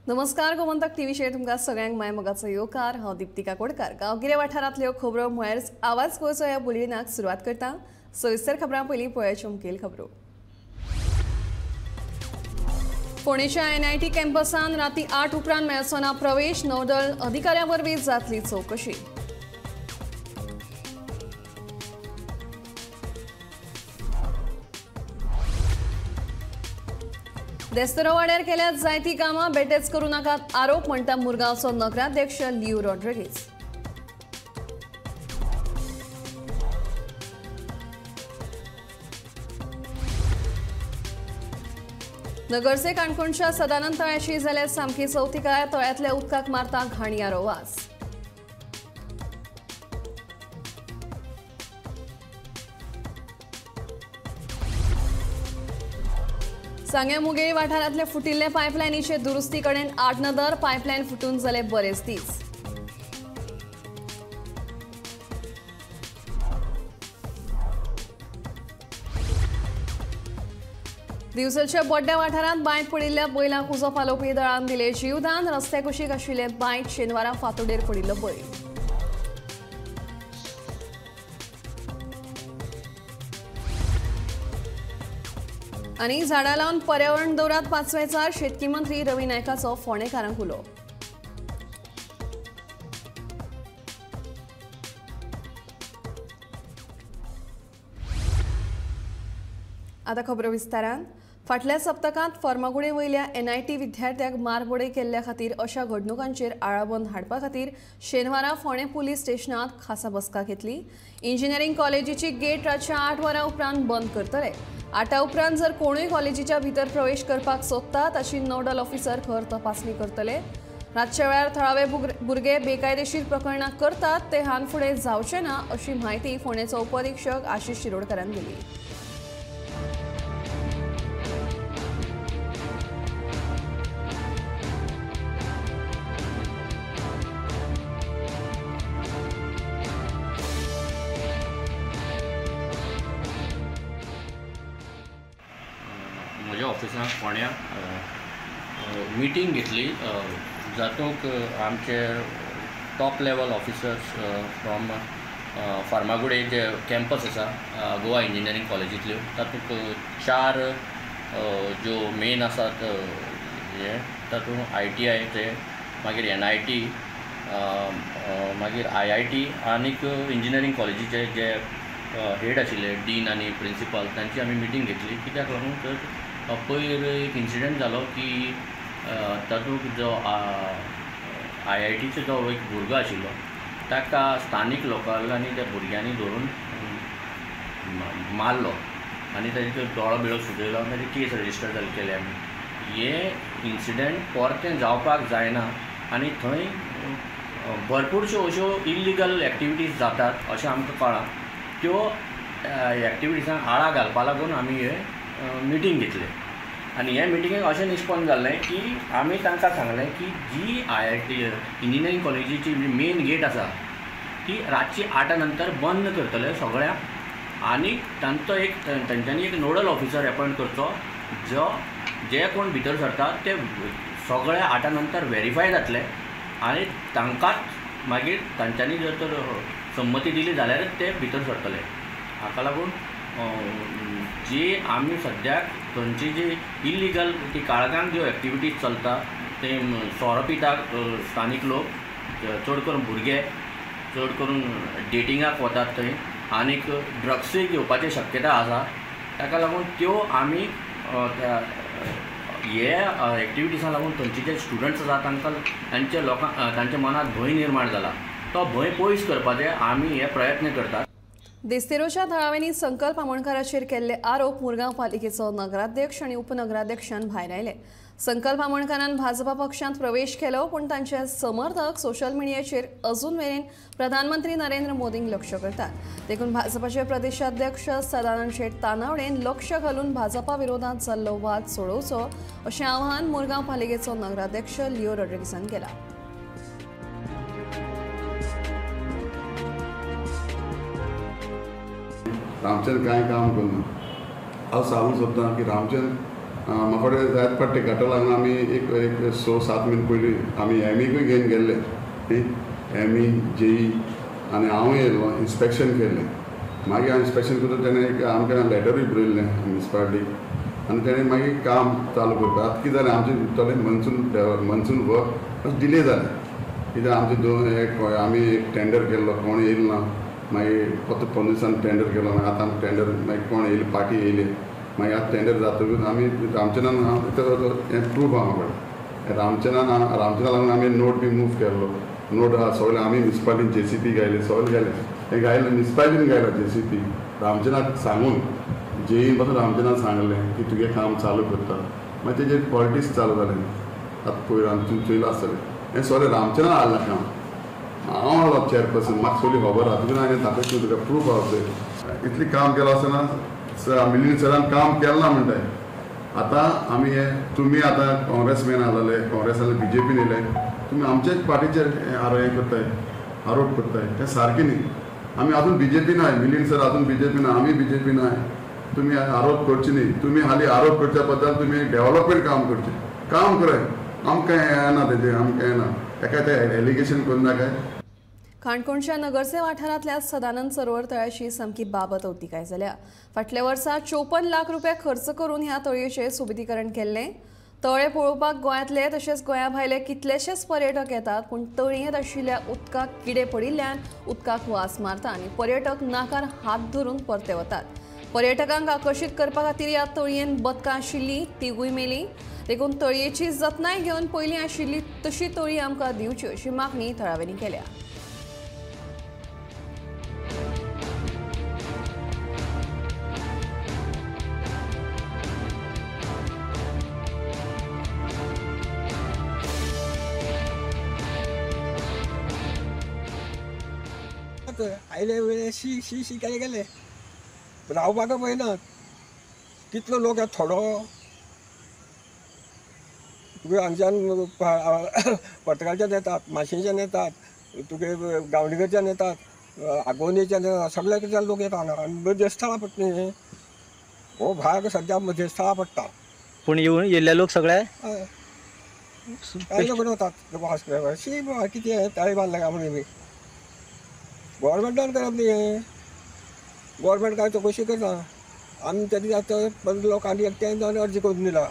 नमस्कार, गोमंतक टीव्हीचेर तुमकां सगळ्यांक माय मोगाचो येवकार. हांव दीप्ती काकोडकार. गांवगिऱ्या वाठारांतल्यो खबरो म्हळ्यार आवाज गोंयचो ह्या बुलेटिनाक सुरवात करता. सविस्तर खबरां पयलीं पळयाच्यो मुखेल खबरो. फोंडेच्या एनआयटी कॅम्पसान राती 8 उपरांत मेळचो ना प्रवेश, नौदळ अधिकाऱ्यां वरवीं जातली चवकशी. देस्तरोवाड्यार केल्यात जायती कामां, बेटेच करूं नाकात आरोप, म्हणटा मुरगांवचो नगराध्यक्ष लिओ रॉड्रिगीज. नगरसे काणकोणच्या सदानंद तळ्याची जाल्यार सामकी चवथीकाय, तळ्यांतल्या उदकाक मारता घाणयारो वास. सांगें मुगेळी वाठारांतले फुटिल्ले पायपलायनीचे दुरुस्ती कडेन आडनदर, पायपलायन फुटून जाले बरेच दीस. दिवचलच्या बोड्ड्या वाठारांत बांयत पडिल्ल्या बैलांक उजो पालोवपी दळान दिले जीवदान. रस्त्या कुशीक आशिल्ले बांयत शेनवारा फांतोडेर पडिल्लो बैल. आनी झाडां लावन पर्यावरण दवरात पांचवेचार, शेतकी मंत्री रवी नायकाचो फोंडेकारांक उलो. आतां खबरो विस्तारान. फाटल्या सप्तकांत फर्मागुडे वयल्या एनआयटी विद्यार्थ्याक मारबडय केल्ल्या खातीर अशा घडणुकांचेर आळाबंद हाडपा खातीर शेनवारा फोंडें पुलीस स्टेशनांत खासा बसका घेतली. इंजिनियरींग कॉलेजीची गेट रातच्या 8 वरां उपरांत बंद करतले. 8 उपरांत जर कोणूय कॉलेजीच्या भितर प्रवेश करपाक सोदता ताची नोडल ऑफिसर खर तपासणी करतले. रातच्या वेळार थळावे भुरगे बेकायदेशीर प्रकरणां करतात ते हान फुडें जावचे ना अशी म्हायती फोंडेचो उपअधिक्षक आशिष शिरोडकरान दिली. म्हज्या ऑफिसांत फोंड्या मिटींग घेतली जातूंत आमचे top level officers from Farmagudi जे कॅम्पस आसा गोवा इंजिनियरींग कॉलेजींतल्यो, तातूंत 4 ज्यो मेन आसात हे, तातूंत ITI ते, मागीर NIT, मागीर IIT आनीक इंजिनियरींग कॉलेजीचे जे हेड आशिल्ले डीन आनी प्रिंसिपल तांची आमी मिटींग घेतली. कित्याक लागून तर पयर एक इन्सिडंट जालो की तातूंत जो IITचो जो एक भुरगो आशिल्लो ताका स्थानीक लोकांनी त्या भुरग्यांनी धरून मारलो आनी ताजे दोळो बिळो सुजयलो आनी ताजी केस रजिस्टर केली आमी. हे इन्सिडंट परतें जावपाक जायना आनी थंय भरपूरश्यो अश्यो इल्लिगल एक्टिविटीज जातात अशें आमकां कळ्ळां. त्यो एक्टिविटीजांक आळा घालपा लागून आमी हे मिटींग घेतले आनी हे मिटिंगेक अशें निष्पन्न जालें की आमी तांकां सांगलें की जी IIT engineering कॉलेजीची मेन गेट आसा ती रातची 8 नंतर बंद करतले सगळ्यांक आनी तांचो एक तांच्यांनी एक नोडल ऑफिसर एपॉयंट करचो जो जे कोण भितर सरतात ते सगळे 8 नंतर वेरीफाय जातले आनी तांकांच मागीर तांच्यांनी जर तर संमती दिली जाल्यारच ते भितर सरतले. हाका लागून जी आमी सद्याक थंयची जी इल्लिगल ती काळखांत ज्यो एक्टिविटीज चलता ते सोरो पितात स्थानीक लोक, चड करून भुरगे, चड करून डेटिंगाक वतात थंय आनीक ड्रग्सूय घेवपाची शक्यता आसा. ताका लागून त्यो आमी हे एक्टिविटीजांक लागून थंयचे जे स्टुडंट्स आसा तांकां तांच्या लोकांक तांच्या मनांत भंय निर्माण जाला, तो भंय पयस करपाचे आमी हे प्रयत्न करतात. देस्तेरोच्या थळाव्यांनी संकल्प आमोणकाराचेर केल्ले आरोप मुरगांव पालिकेचो नगराध्यक्ष आनी उपनगराध्यक्षान भायर आयले. संकल्प आमोणकारान भाजपा पक्षांत प्रवेश केलो, पूण तांचे समर्थक सोशल मिडियाचेर अजून मेरेन प्रधानमंत्री नरेंद्र मोदींक लक्ष करतात. देखून भाजपाचे प्रदेशाध्यक्ष सदानंद शेट तानावडेन लक्ष घालून भाजपा विरोधात जाल्लो वाद सोडोवचो अशें आवाहन मुरगांव पालिकेचो नगराध्यक्ष लिओ रॉड्रिगीसान केलां. रामचंद्र कांय काम करना. हांव सांगूंक सोदतां की रामचंद्र म्हाका जायत पाटी गटर लागून आमी एक एक 6-7 म्हयने पयलीं आमी एमईकूय घेवन गेल्ले, एमई जेई आनी हांवूय येयल्लो, इन्स्पेक्शन केल्लें. मागीर हांव इन्स्पेक्शन करता तेणें एक आमकां लेटरूय बरयल्लें म्युनिसिपालिटीक आनी तेणें मागीर काम चालू करता. आतां कितें जालें आमचें थोडें मनसून वर्क मातशें डिले जालें कित्याक आमचे दोन एक आमी एक टेंडर केल्लो, कोण येयलो ना, मागीर फक्त 15 दिसांनी टेंडर केलो. मागीर आतां आमी टेंडर मागीर कोण येयली पार्टी येयली, मागीर आतां टेंडर जातकूच आमी रामचंद्रान हें प्रूफ आहा म्हाका. रामचंद्रा लागून आमी नोट बी मूव केल्लो, नोट आहा सगळें आमी म्युनिसिपालिटीन जेसीपी घायले, सगळें घायलें, हें घायलें म्युनिसिपालिटीन घायला जेसीपी. रामचंद्राक सांगून जेईन पासून रामचंद्रान सांगलें की तुगें काम चालू करता, मागीर तेजेर पॉलिटिक्स चालू जालें. आतां पयर आमी तुमी चोयलां आसतलें हें सगळें रामचंद्रान हाडलां काम. हांव आहलो चेअरपर्सन, म्हाका सगळी खबर आहा, तुका हांवें दाखयतलें तुका प्रूफ आहा पळय. इतलें काम केलां आसतना मिलिंद सरान काम केलें ना म्हणटाय. आतां आमी हे तुमी आतां काँग्रेसमॅन आसलेले, काँग्रेस आसले बीजेपीन येयले, तुमी आमचेच पार्टीचेर हें करताय, आरोप करताय, तें सारकें न्ही. आमी आजून बीजेपी नाय, मिलिंद सर आजून बीजेपी ना, आमी बीजेपी नाय. तुमी आरोप करचे न्ही, तुमी हालीं आरोप करच्या बद्दल तुमी डेवलपमेंट काम करचें, काम कराय. आमकां हें ना तेजें, आमकां हें ना, एका तें एलिगेशन करून नाकाय. काणकोणच्या नगरसे वाठारांतल्या सदानंद सरोवर तळ्याची सामकी बाबत अवतिकाय जाल्या. फाटल्या वर्सा 54 लाख रुपया खर्च करून ह्या तळयेचें सोबितीकरण केल्लें. तळे पळोवपाक गोंयांतले तशेंच गोंया भायले कितलेशेच पर्यटक येतात, पूण तळयेंत आशिल्ल्या उदकाक किडे पडिल्ल्यान उदकाक वास मारता आनी पर्यटक नाकार हात धरून परते वतात. पर्यटकांक आकर्शीत करपा खातीर ह्या तळयेंत बदकां आशिल्लीं तिगूय मेलीं. देखून तळयेची जतनाय घेवन पयलीं आशिल्ली तशी तळी आमकां दिवची अशी मागणी थळाव्यांनी केल्या. आयले वयले शी शी शी केले गेले, रावपाक पळयनात. कितलो लोक थोडो तुगे हांगच्यान पर्तगाळच्यान येतात, माशेंच्यान येतात, तुगे गावणेकरच्यान येतात, आगोंदेच्यान येतात, सगळ्या कडच्यान लोक येता हांगा. आनी मध्यस्थळां पडटा न्ही हो भाग, सद्या मध्यस्थळां पडटा. पूण येवन येयल्ले लोक सगळे कांय लोक वतात शी कितें तळें बांदलें काय म्हणून गव्हर्मेंटान करप न्ही हें. गव्हर्मेंट काय चवकशी करना. आमी तरी आतां लोकांनी एकट्यान जावन अर्ज करून दिला.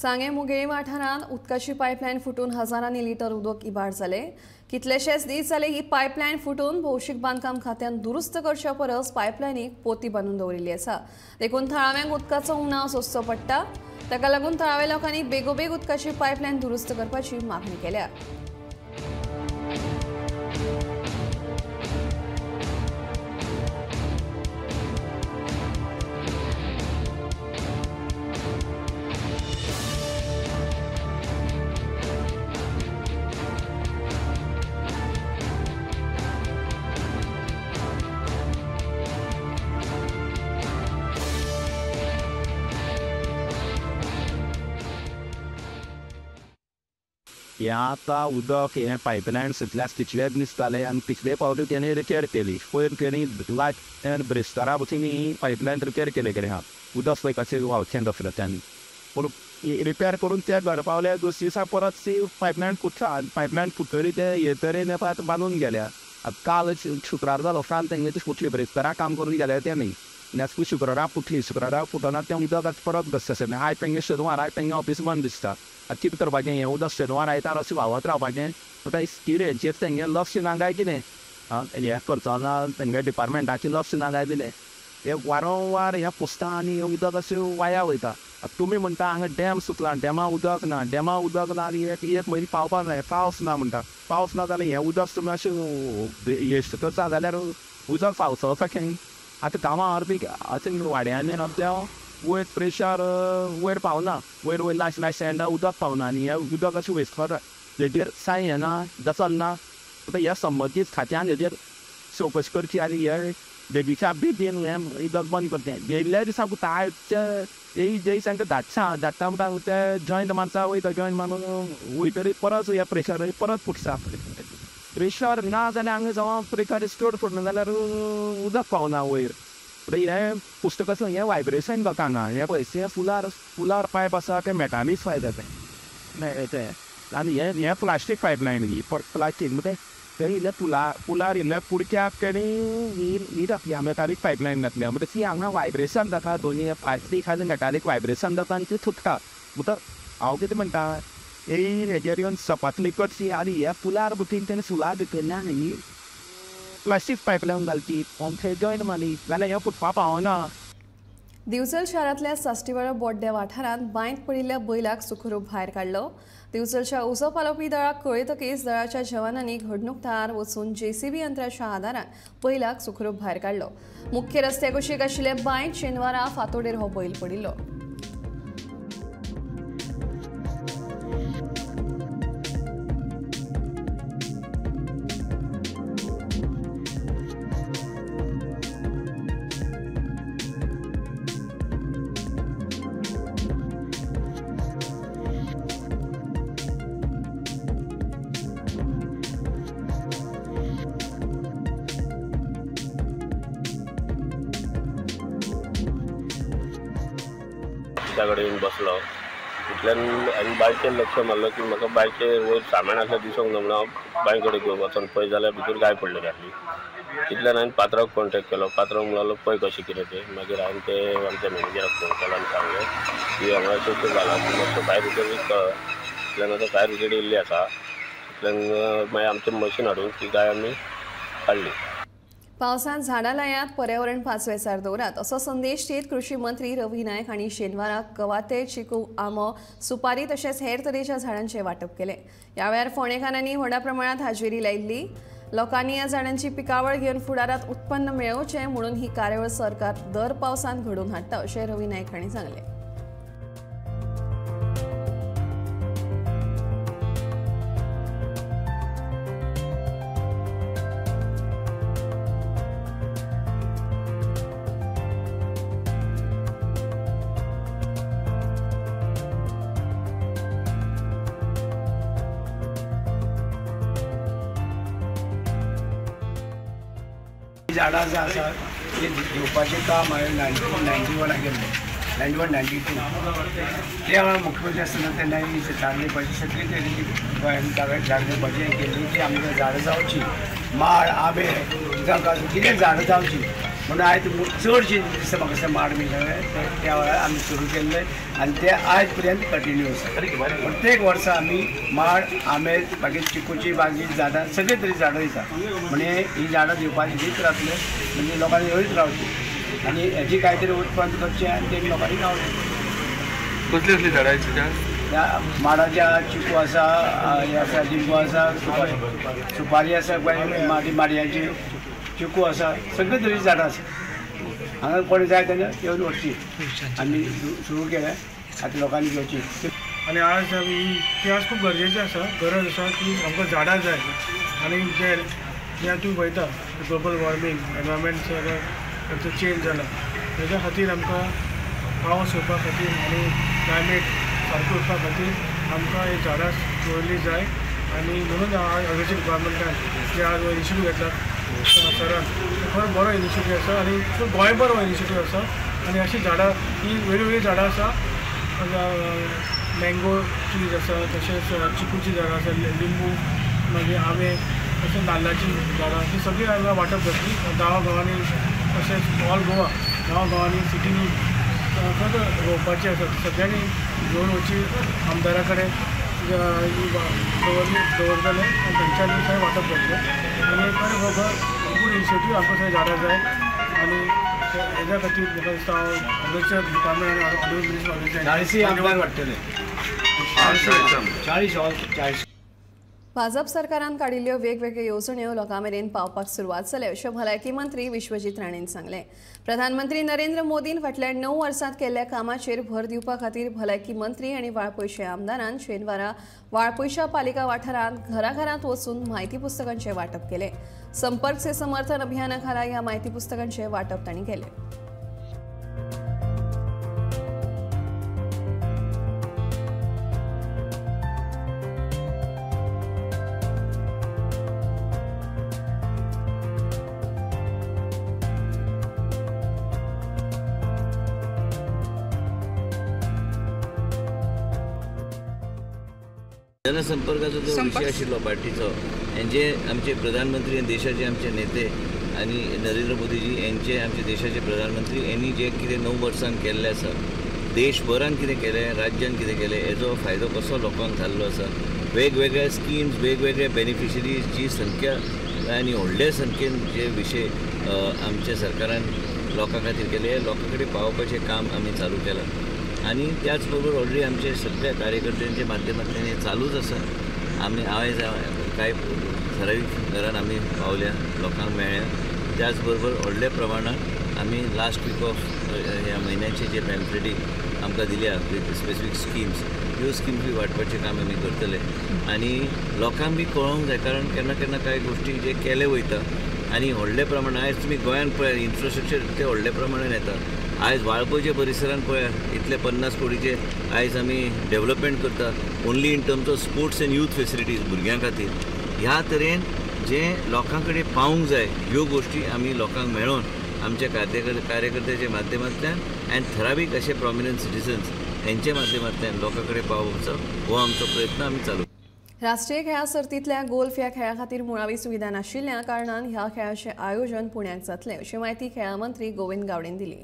सांगें मुगेळी वाठारांत उदकाची पायपलायन फुटून हजारांनी लिटर उदक इबाड जालें. कितलेशेच दीस जाले ही पायपलायन फुटून भौशीक बांदकाम खात्यान दुरुस्त करच्या परस पायपलायनीक पोती बांदून दवरिल्ली आसा. देखून थळाव्यांक उदकाचो उणाव सोंसचो पडटा. ताका लागून थळाव्या लोकांनी बेगोबेग उदकाची पायपलायन दुरुस्त करपाची मागणी केल्या. हें आतां उदक हें पायपलायन सगळ्याक तितलेंच दिसतालें आनी तितले पावटी तेणी रिपेर केली. पयर तेणी लायट ब्रेस्तारा पसून ही पायपलायन रिपेर केले गेले आहा. उदक पळय कशें व्हांवचें दसऱ्याच्यान, पूण रिपेर करून ते घर पावले दुसरे दिसा परत ती पायपलायन फुटता. पायपलायन फुटतरी ते हे तरेन आतां बांदून गेल्या. आतां काल शुक्रार जालो, काल तेंगे ती फुटली, ब्रेस्तारा काम करून गेले तेणी. नेक्स्ट शुक्रारा फुटली, शुक्रारा फुटना तें उदक आतां परत घसता. आयज तेंगे शेनवार, आयज तेंगे ऑफीस बंद दिसता. आतां कितें करपाचें, हें उदक शेनवार आयतार अशें व्हांवत रावपाचें. आतां कितें हेचेर तेंगे लक्ष ना काय कितें, हें करचो ना तेंगे डिपार्टमेंटाचें लक्ष ना काय कितें. हे वारंवार हें पुसता आनी हें उदक अशें वाया वयता. आतां तुमी म्हणटा हांगा डॅम सुकला, डॅमा उदक ना, डॅमा उदक ना आनी एक म्हयनो पावपाक जाय, पावस ना म्हणटा. पावस ना जाल्यार हें उदक तुमी अशें वेस्ट करता जाल्यार उदक पावसो कशें. आतां गांवां अर्दी अशें वाड्यांनी आमच्या वयर प्रेशर वयर पावना, वयर वयर लास्ट लास्ट सायडा उदक पावना आनी हें उदक अशें वेस्ट करता. हेजेर साय येना, दचलना. आतां ह्या संबंदीत खात्यान हेजेर चवकशी करची आनी हे बेगीच्या बेगीन हें उदक बंद करचें. गेल्ल्या दिसा आयच्या जे तांकां धाडटा धाडटा म्हणटा ते जॉयंट मारता वयता, जॉयंट मारून वयतरी परत ह्या प्रेशर परत फुटता. प्रेशर ना जाल्यार हांगा जावं प्रेशर स्टोर पडना जाल्यार उदक पावना वयर. हें पुस्तकाचो हें वायब्रेशन जाता हांगा, हें पळय हें फुलार फुलार पायप आसा तें मेटालीक पायप जाता तें, आनी हें हें प्लास्टीक पायपलायन ही प्लास्टीक म्हणजे तें इल्लें पुला पुलार इल्लें पुडक्याक तेणी ही ही घातल्या मेटालीक पायपलायन घातल्या, म्हणजे ती हांगा वायब्रेशन जाता, दोनी प्लास्टीक आनी मेटालीक वायब्रेशन जाता आनी ती तुटता. म्हणटा हांव कितें म्हणटा ही हेजेर येवन सपाटली करची आनी ह्या पुलार बुटीन तेणें फुलार भितरल्यान ही प्लास्टीक पायपलायन घालची, थंय जॉयन मारली जाल्यार हें फुटपा पावना. दिवचल शारांतल्या साश्टीवाडो बोड्ड्या वाठारांत बांयत पडिल्ल्या बैलाक सुखरूप भायर काडलो. दिवचलच्या उजो पालोवपी दळाक कळयतकीच दळाच्या जवानांनी घडणूक थळार वचून जेसीबी यंत्राच्या आदारान बैलाक सुखरूप भायर काडलो. मुख्य रस्त्या कुशीक आशिल्ले बांयत शेनवारा फांतोडेर हो बैल पडिल्लो. कडेन येवन बसलो तितल्यान हांवें बांयचेर लक्ष मारलो की म्हाका बांयचेर वयर सामान आसलें दिसूंक ना म्हणून हांव बांय कडेन वचोन पळय जाल्यार भितर गाय पडलेली आसली. तितल्यान हांवें पात्राक कॉन्टेक्ट केलो, पात्रांव म्हणलो पळय कशें कितें तें. मागीर हांवें ते आमच्या मॅनेजराक फोन केलो आनी सांगलें की हांगा अशें अशें जालां, मातसो फायर ब्रिगेडीक कळ. तितल्यान आतां फायर ब्रिगेड येयल्ली आसा, तितल्यान मागीर आमचें मशीन हाडून ती गाय आमी काडली. पावसांत झाडां लायात, पर्यावरण पाचवेसार दवरात असो संदेश दीत कृषी मंत्री रवी नायक हांणी शेनवाराक कवाथे, चिकू, आंबो, सुपारी तशेंच हेर तरेच्या झाडांचें वांटप केलें. ह्या वेळार फोंडेकारांनी व्हडा प्रमाणांत हाजेरी लायिल्ली. लोकांनी ह्या झाडांची पिकावळ घेवन फुडारांत उत्पन्न मेळोवचें म्हणून ही कार्यावळ सरकार दर पावसांत घडोवन हाडटा अशें रवी नायक हांणी सांगलें. झाडां जी आसा ती दिवपाचें काम हांवें 1991 केल्लें, 91 92 त्या वेळार मुख्यमंत्री आसतना तेन्ना ही झाडां दिवपाची सगळी तरेची गोंयांत झाडां दिवपाची हें केल्ली की आमकां झाडां जावची, माड आंबे जावं कितें झाडां जावची म्हणून आयज चडशीं दिसता म्हाका दिसता माड बी सगळें त्या वेळार आमी सुरू केल्ले आनी ते आयज पर्यंत कंटिन्यू आसा. प्रत्येक वर्सा आमी माड आंबे बाकी चिकूची बागी झाडां सगळे तरेची झाडां दिता, म्हणजे ही झाडां दिवपाची दीत रावतले, म्हणजे लोकांनी येयत रावची आनी हेजी कांय तरी उत्पन्न करचें आनी तें लोकांनी खावचें. कसली कसली झाडां आसा? माडाचे चिकू आसा, हें आसा, लिंबू आसा, सुपारी आसा, माडयाची चिकू आसा, सगळे तरेची झाडां आसा. हांगा कोणी जाय तेन्ना येवन व्हरची, आमी सुरू केलें आतां लोकांनी घेवची. आनी आज ही आज खूब गरजेचें आसा, गरज आसा की आमकां झाडां जाय. आनी जे जें तुमी पळयता ग्लोबल वॉर्मींग, एनवायरमेंट सगळें चेंज जाला, तेज्या खातीर आमकां पावस येवपा खातीर आनी क्लायमेट सारकें उरपा खातीर आमकां ही झाडां दवरली जाय. आनी म्हणून एग्रीकल्चर डिपार्टमेंटान जे आज इनिशिएटीव घेतला सरान, खरो बरो इनिशिएटीव आसा आनी खूब गोंयभर हो इनिशिएटीव आसा. आनी अशीं झाडां ही वेगवेगळीं झाडां आसा, मँगो ट्रीज आसा, तशेंच चिकूचीं झाडां आसा, लिंबू, मागीर आंबे, तशेंच नाल्लाचीं झाडां, ती सगळीं हांगा वांटप जातली गांवा गांवांनी, तशेंच ऑल गोवा गांवा गांवांनी सिटींनी खंय रोवपाची आसा. सगळ्यांनी घेवन वचची, आमदारा कडेन दवरतले आनी तेंच्यांनी थंय वांटप जातलें. आनी खरें गुड इनिशिएटीव, आमकां थंय झाडां जाय आनी हेज्या खातीर म्हाका दिसता हांव एग्रीकल्चर डिपार्टमेंट आनी आमदार वाडटले 40 40. भाजप सरकारान काडिल्ल्यो वेगवेगळ्यो येवजण्यो लोकां मेरेन पावपाक सुरवात जाल्या अशें भलायकी मंत्री विश्वजीत राणेन सांगलें. प्रधानमंत्री नरेंद्र मोदीन फाटल्या 9 वर्सांत केल्ल्या कामाचेर भर दिवपा खातीर भलायकी मंत्री आनी वाळपयच्या आमदारान शेनवारा वाळपयच्या पालिका वाठारांत घराघरांत वचून म्हायती पुस्तकांचें वांटप केलें. संपर्क से समर्थन अभियाना खाला ह्या म्हायती पुस्तकांचें वांटप तांणी केलें. जनसंपर्काचो जो विशय आशिल्लो पार्टीचो, हेंचे आमचे प्रधानमंत्री आनी देशाचे आमचे नेते आनी नरेंद्र मोदीजी हेंचे आमचे देशाचे प्रधानमंत्री यांनी जे कितें 9 वर्सांक केल्लें आसा, देशभरान कितें केलें, राज्यान कितें केलें, हेजो फायदो कसो लोकांक जाल्लो आसा, वेगवेगळ्या स्किम्स, वेगवेगळे बेनिफिशरीजची संख्या आनी व्हडले संख्येन जे विशय आमच्या सरकारान लोकां खातीर केले, लोकां कडेन पावोवपाचें काम आमी चालू केलां. आनी त्याच बरोबर ऑलरेडी आमचे सगळ्या कार्यकर्त्यांच्या माध्यमांतल्यान हें चालूच आसा. आमी आयज कांय ठरावीक घरान आमी पावल्या, लोकांक मेळ्ळ्या. त्याच बरोबर व्हडल्या प्रमाणात आमी लास्ट वीक ऑफ ह्या म्हयन्याचे जे पॅम्पलेटी आमकां दिल्या विथ स्पेसिफीक स्किम्स, ह्यो स्किम्स बी वांटपाचें काम आमी करतले. आनी लोकांक बी कळोंक जाय, कारण केन्ना केन्ना कांय गोश्टी जे केले वयता आनी व्हडल्या प्रमाणात आयज तुमी गोंयांत पळयात इन्फ्रास्ट्रक्चर इतलें व्हडल्या प्रमाणान येता. आयज वाळपयच्या परिसरान पळयात इतले 50 कोटीचे आयज आमी डेव्हलपमेंट करता only in terms of sports and youth facilities भुरग्यां खातीर. ह्या तरेन जे लोकां कडेन पावूंक जाय ह्यो गोश्टी आमी लोकांक मेळोवन आमच्या कार्यकर्त्याच्या माध्यमांतल्यान आनी थरावीक अशे प्रॉमिनंट सिटीजन्स हेंच्या माध्यमांतल्यान लोकां कडेन पावोवचो हो आमचो प्रयत्न आमी चालू. राष्ट्रीय खेळां सर्तींतल्या गोल्फ ह्या खेळा खातीर मुळावी सुविधा नाशिल्ल्या कारणान ह्या खेळाचें आयोजन पुण्याक जातलें अशी म्हायती खेळां मंत्री गोविंद गावडेन दिली.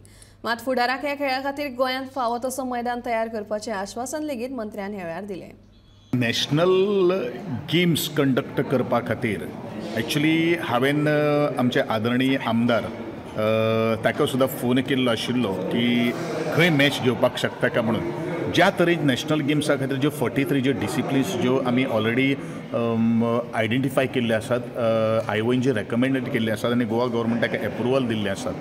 मात फुडाराक ह्या खेळा खातीर गोंयांत फावो तसो मैदान तयार करपाचें आश्वासन लेगीत मंत्र्यान ह्या वेळार दिलें. नॅशनल गेम्स कंडक्ट करपा खातीर एक्चुली हांवें आमचे आदरणीय आमदार ताका सुद्दां फोन केल्लो आशिल्लो की खंय मॅच घेवपाक शकता काय म्हणून. ज्या तरेन नॅशनल गेम्सा खातीर ज्यो 43 ज्यो डिसिप्लिन्स ज्यो आमी ऑलरेडी आयडेंटिफाय केल्ले आसात, I O N J recommended केल्ले आसात आनी गोवा गव्हर्मेंटाक एप्रुवल दिल्ले आसात,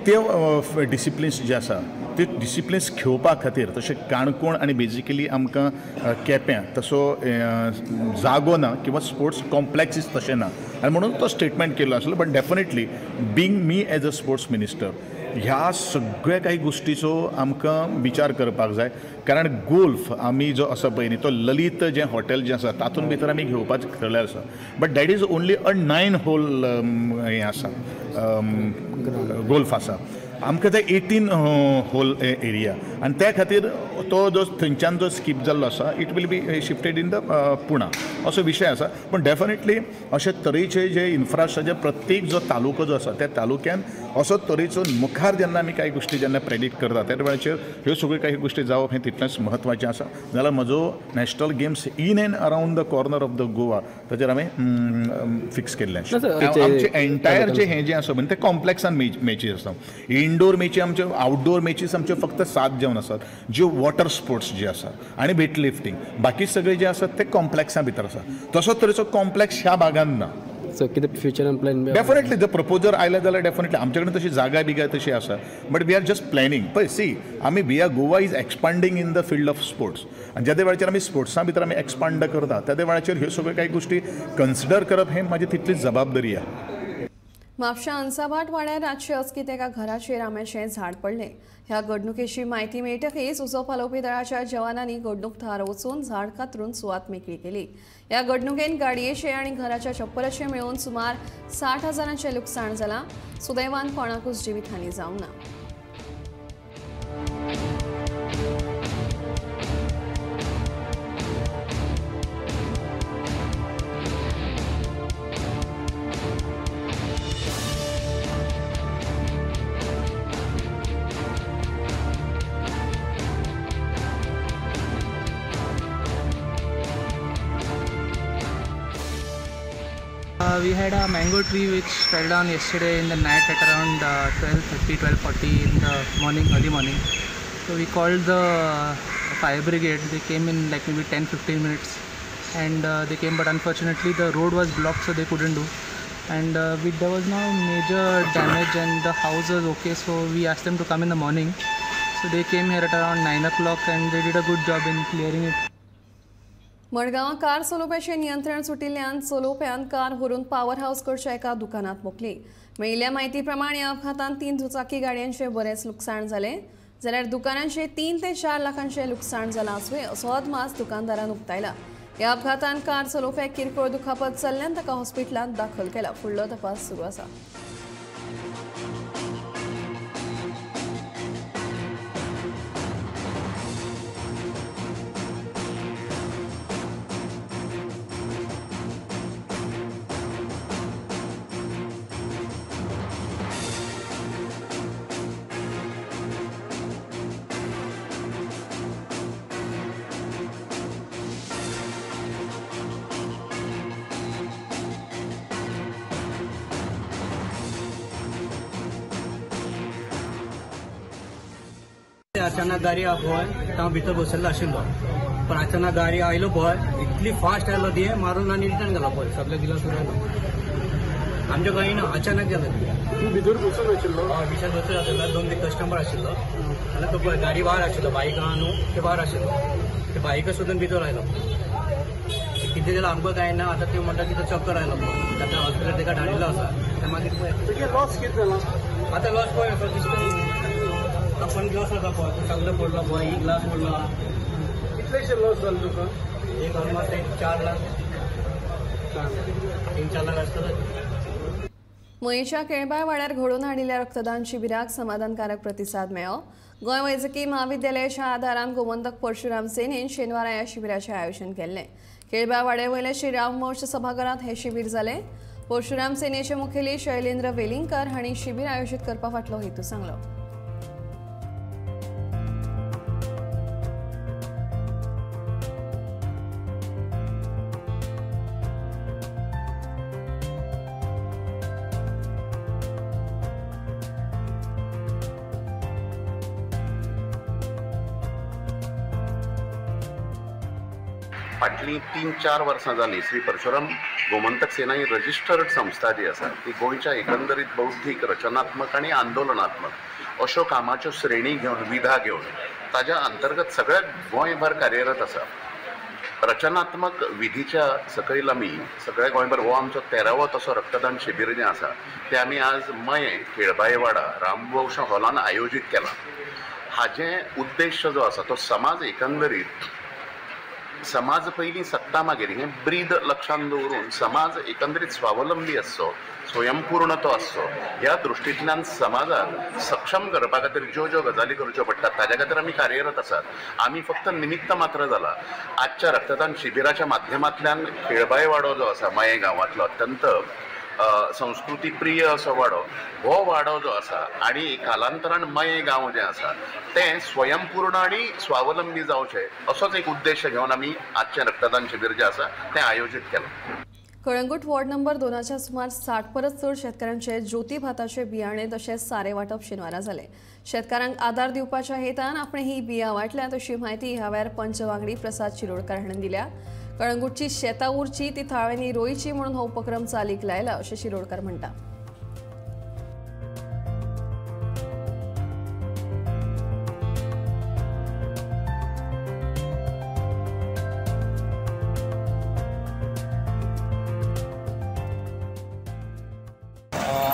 ते डिसिप्लिन्स जे आसा ते डिसिप्लिन्स खेळोवपा खातीर तशें काणकोण आनी बेजिकली आमकां केप्यां तसो जागो ना किंवा स्पोर्ट्स कॉम्प्लेक्सीस तशें ना आनी म्हणून तो स्टेटमेंट केल्लो आसलो. But definitely being me as a sports minister ह्या सगळ्या काही गोश्टीचो आमकां विचार करपाक जाय. कारण गोल्फ आमी जो आसा पळय न्ही तो ललित जें हॉटेल जें आसा तातूंत भितर आमी घेवपाचें ठरलें आसा. But that is only a 9 hole हें आसा गोल्फ आसा. आमकां ते 18 होल एरिया आनी त्या खातीर तो जो थंयच्यान जो स्कीप जाल्लो आसा it will be shifted in the Pune असो विशय आसा. पूण डेफिनेटली अशे तरेचे जे इन्फ्रास्ट्रक्चर प्रत्येक जो तालुको जो आसा त्या तालुक्यान असो तरेचो मुखार जेन्ना आमी कांय गोश्टी जेन्ना प्रेडिक्ट करता त्या वेळाचेर ह्यो सगळ्यो काही गोश्टी जावप हें तितलेंच म्हत्वाचें आसा. जाल्यार म्हजो national games in and around the corner of the Goa ताचेर हांवें फिक्स केल्लें आशिल्लें. आमचें एंटायर जें हें जें आसा पळय तें कॉम्प्लेक्सान मॅचीस आसा. इंडोर मॅची आमच्यो आवटडोर मॅचीस आमच्यो फक्त 7 जावन आसात ज्यो वॉटर स्पोर्ट्स जे आसा आनी वेट लिफ्टींग, बाकी सगळे जे आसात ते कॉम्प्लेक्सां भितर आसा. तसो तरेचो कॉम्प्लेक्स ह्या भागान ना. सो कितें फ्युचरान प्लॅन डेफिनेटली जर प्रपोजर आयले जाल्यार डेफिनेटली आमचे कडेन तशी जागा बिगा तशी आसा. But we are just planning. पळय सी आमी we are Goa is expanding in the field of sports आनी ज्या वेळाचेर आमी स्पोर्ट्सां भितर आमी एक्सपांड करता त्या वेळाचेर ह्यो सगळ्यो कांय गोश्टी कन्सिडर करप हें म्हाजी तितलीच जबाबदारी आसा. म्हापशा अंसाभाट वाड्यार रातचे अचकीत एका घराचेर आंब्याचें झाड पडलें. ह्या घडणुकेची म्हायती मेळटकीच उजो पालोवपी दळाच्या जवानांनी घडणूक थळार वचून झाड कातरून सुवात मेकळी केली. ह्या घडणुकेन गाडयेचें आनी घराच्या छप्पराचें मेळून सुमार 60 हजारांचें लुकसाण जालां. सुदैवान कोणाकूच जिवीतहानी जावंक ना. We had a mango tree which fell down yesterday in the night at around 12:30, 12:40 in the morning, early morning. So we called the fire brigade. They came in like maybe 10-15 minutes and they came, but unfortunately the road was blocked, so they couldn't do. And there was no major damage and the house was okay, so we asked them to come in the morning. So they came here at around 9 o'clock and they did a good job in clearing it. मडगांवां car चलोवप्याचें नियंत्रण सुटिल्ल्यान चलोवप्यान car व्हरून power हावस कडच्या एका दुकानांत मोखली. मेळिल्ल्या म्हायती प्रमाण ह्या अपघातांत 3 दुचाकी गाडयांचें बरेंच लुकसाण जालें, जाल्यार दुकानांचें 3 ते 4 लाखांचें लुकसाण जालां आसुये असो अदमास दुकानदारान उक्तायला. ह्या अपघातांत कार चलोवप्याक किरकोळ दुखापत जाल्ल्यान ताका हॉस्पिटलांत दाखल केला. फुडलो तपास सुरू आसा. अचानक गाडी पळय हांव भितर बसयल्लो आशिल्लो, पण अचानक गाडी आयलो पळय इतली फास्ट आयलो ती मारून आनी रिटर्न गेलो पळय, सगळे गिलास उडयलो. आमच्या कांय ना, अचानक गेलो. तूं भितर बसून आशिल्लो? हय, भितर बसून आशिल्लो. 2 3 कस्टमर आशिल्लो आनी तो पळय गाडी भायर आशिल्लो, बायक आहा न्हू ते भायर आशिल्लो, ते बायक सोदून भितर आयलो. कितें जालें आमकां कांय ना. आतां त्यो म्हणटा की तो चक्कर आयलो पळय, आतां हॉस्पिटल ताका धाडिल्लो आसा. ते मागीर पळय तुगे लॉस कितें जाला? आतां लॉस पळय असो दिसता न्ही, आपण ग्लास आसा पळय सगळें पडलो पळय, एक ग्लास पडलो. कितलेशे लॉस जालो तुका? एक ऑलमोस्ट एक 4 लाख, 3-4 लाख आसतलो. मयेच्या केळबाय वाड्यार घडोवन हाडिल्ल्या रक्तदान शिबिराक समाधानकारक प्रतिसाद मेळ्ळो. गोंय वैजकी म्हाविद्यालयाच्या आदारान गोमंतक परशुराम सेनेन शेनवारा ह्या शिबिराचें आयोजन केल्लें. केळबाय वाड्या वयल्या श्री रामवंश सभाघरांत हें शिबीर जालें. परशुराम सेनेचे मुखेली शैलेंद्र वेलिंगकर हांणी शिबीर आयोजीत करपा फाटलो हेतू सांगलो. फाटलीं 3-4 वर्सां जालीं श्री परशुराम गोमंतक सेना ही रजिस्टर्ड संस्था जी आसा ती गोंयच्या एकंदरीत बौद्धीक, रचनात्मक आनी आंदोलनात्मक अश्यो कामाच्यो श्रेणी घेवन, विधा घेवन ताज्या अंतर्गत सगळ्या गोंयभर कार्यरत आसा. रचनात्मक विधीच्या सकयल आमी सगळ्या गोंयभर हो आमचो 13वो तसो रक्तदान शिबीर जें आसा तें आमी आज मये केळबायवाडा रामवंश हॉलान आयोजीत केलां. हाजें उद्देश जो आसा तो समाज एकंदरीत, समाज पयलीं सत्ता मागीर हें ब्रीद लक्षांत दवरून समाज एकंदरीत स्वावलंबी आसचो, स्वयंपूर्ण तो आसचो ह्या दृश्टींतल्यान समाजाक सक्षम करपा खातीर ज्यो ज्यो गजाली करच्यो पडटात ताज्या खातीर आमी कार्यरत आसात. आमी फक्त निमित्त मात्र जाला. आजच्या रक्तदान शिबिराच्या माध्यमांतल्यान केळबाय वाडो जो आसा मये गांवांतलो अत्यंत संस्कृती प्रिय असो वाडो, हो वाडो जो आसा आनी कालांतरान मये गांव जें आसा तें स्वयंपूर्ण आनी स्वावलंबी जावचें असोच एक उद्देश घेवन आमी आजचें रक्तदान शिबीर जें आसा तें आयोजीत केलां. कळंगूट वॉर्ड नंबर 2च्या सुमार 60 परस चड शेतकारांचे ज्योती भाताचे बियाणे तशेंच सारें वांटप शेनवारा जालें. शेतकारांक आदार दिवपाच्या हेतान आपणें ही बियां वांटल्यात अशी म्हायती ह्या वेळार पंच वांगडी प्रसाद शिरोडकर हांणी दिल्या. कळंगूटची शेतां उरची ती थळाव्यांनी रोयची म्हणून हो उपक्रम चालीक लायला अशें शिरोडकर म्हणटा.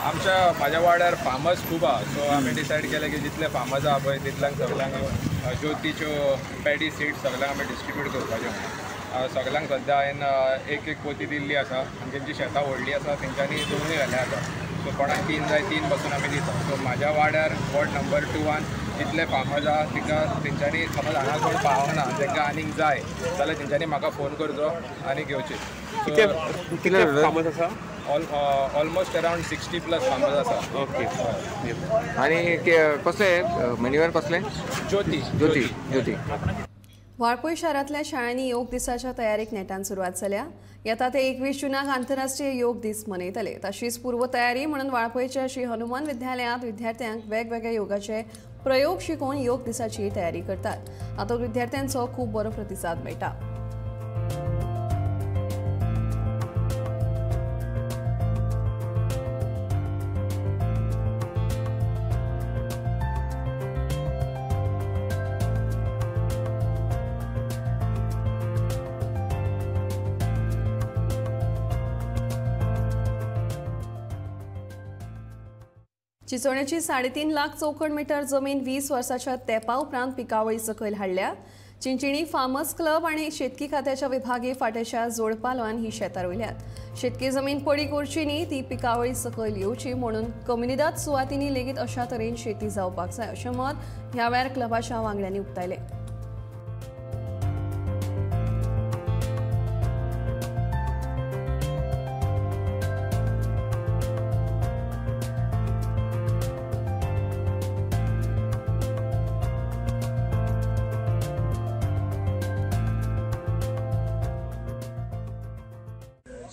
आमच्या म्हाज्या वाड्यार फार्मर्स खूब आहा, सो आमी डिसायड केलें की जितले फार्मर्स आहा पळय तितल्यांक सगळ्यांक ज्योतीच्यो पॅडी सीड्स सगळ्यांक आमी डिस्ट्रिब्यूट करपाच्यो. सगळ्यांक सद्या हांवें एक एक पोती दिल्ली आसा आनी जेंची शेतां व्हडलीं आसा तेंच्यांनी दोनूय घाल्ले आसा. सो कोणाक 3 जाय 3 पासून आमी दिता. सो म्हाज्या वाड्यार वॉर्ड नंबर 2 जितले फार्मर्स आहा तिका तेंच्यांनी समज हांगा कोण पावना तांकां आनीक जाय जाल्यार तेंच्यांनी म्हाका फोन करचो आनी घेवचे. कितले फार्मर्स आसा? ऑलमोस्ट अरावंड 60+ फार्मर्स आसा. ओके. आनी कसले मेन्यूवर कसले? ज्योती. ज्योती ज्योती. वाळपय शारांतल्या शाळांनी योग दिसाच्या तयारीक नेटान सुरवात जाल्या. येता ते 21 जूनाक आंतरराष्ट्रीय योग दीस मनयतले. तशीच पूर्वतयारी म्हणून वाळपयच्या श्री हनुमान विद्यालयांत विद्यार्थ्यांक वेगवेगळे योगाचे प्रयोग शिकोवन योग दिसाची तयारी करतात. हातूंत विद्यार्थ्यांचो खूब बरो प्रतिसाद मेळटा. चिचोण्याची 3.5 लाख चौखण मीटर जमीन 20 वर्साच्या तेंपा उपरांत पिकावळी सकयल हाडल्या. चिंचिणी फार्मर्स क्लब आनी शेतकी खात्याच्या विभागी फाट्याच्या जोडपालवान ही शेतां रोयल्यात. शेतकी जमीन पडीक उरची न्ही, ती पिकावळी सकयल येवची म्हणून कम्युनिदाद सुवातींनी लेगीत अशा तरेन शेती जावपाक जाय अशें मत ह्या वेळार क्लबाच्या वांगड्यांनी उक्तायलें.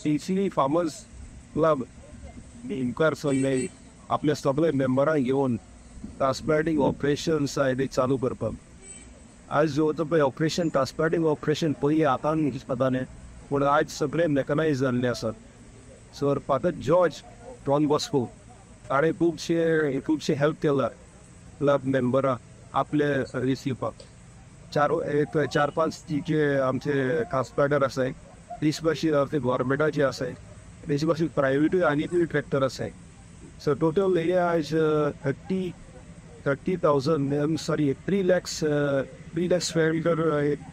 चिंचणी फार्मर्स क्लब मुखार सरले आपल्या सगळे मेंबरांक घेवन ट्रान्सप्लांटींग ऑपरेशन्स आहाय ते चालू करपाक. आयज जो वता पळय ऑपरेशन, ट्रान्सप्लांटींग ऑपरेशन पयलीं हातान जातालें, पूण आयज सगळें मेकनायज जाल्लें आसा. So father George Don Bosco ताणें खुबशे खुबशे हेल्प केला क्लब मेंबरां आपले सर्वीस दिवपाक. चार एक चार पांच जे आमचे ट्रान्सप्लांटर आसाय, तीस भाशेन गव्हर्मेंटाचे आसाय, तेचे भाशेन प्रायवेटूय आनीकूय ट्रॅक्टर आसाय. So total area is 30,000, sorry, 3 lakhs, 3 lakh square meter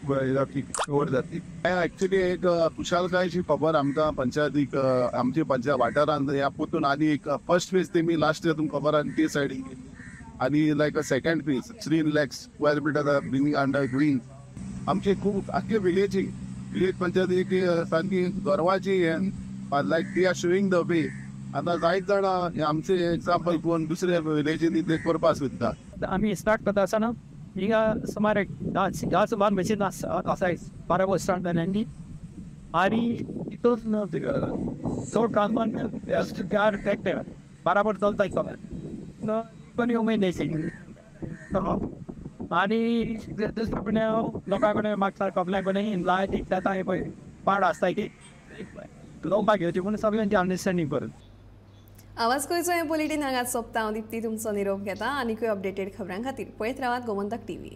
cover जातली. एक्चुली एक खुशालकायची खबर आमकां पंचायतीक, आमचे पंचायत वाठारांत ह्या पोतून आनी एक फर्स्ट फेज तेमी लास्ट इयर तुमकां खबर आनी ते सायडीन केली आनी like a second phase 3 lakhs square meter bring under green. आमचे खूब आख्खे विलेजीक, विलेज पंचायतीक सामकी गर्वाची हें, like they are showing the way. आतां जायत जाणां आमचे एग्जाम्पल पळोवन दुसऱ्या विलेजींनी ते करपाक सोदता. आमी स्टार्ट करता आसतना हिंगा सुमार 10 सुमार मशीन आसाय, बरोबर स्टार्ट जालें आनी तितून चड ट्रान्सप्लांट ट्रॅक्टर बराबर चलता सगळें, बरी उमेद आशिल्ली. आनी दुसरे लोकां कडेन मागता, कपल्या कडेन लायट जाता पळय पाड आसता की लोकांक घेवची, पूण सगळ्यांची अंडरस्टँडींग करून. आवाज गोंयचो हें बुलेटीन हांगाच सोंपता. हांव दिप्ती तुमचो निरोप घेता. आनीकूय अपडेटेड खबरां खातीर पळयत रावात गोमंतक टीव्ही.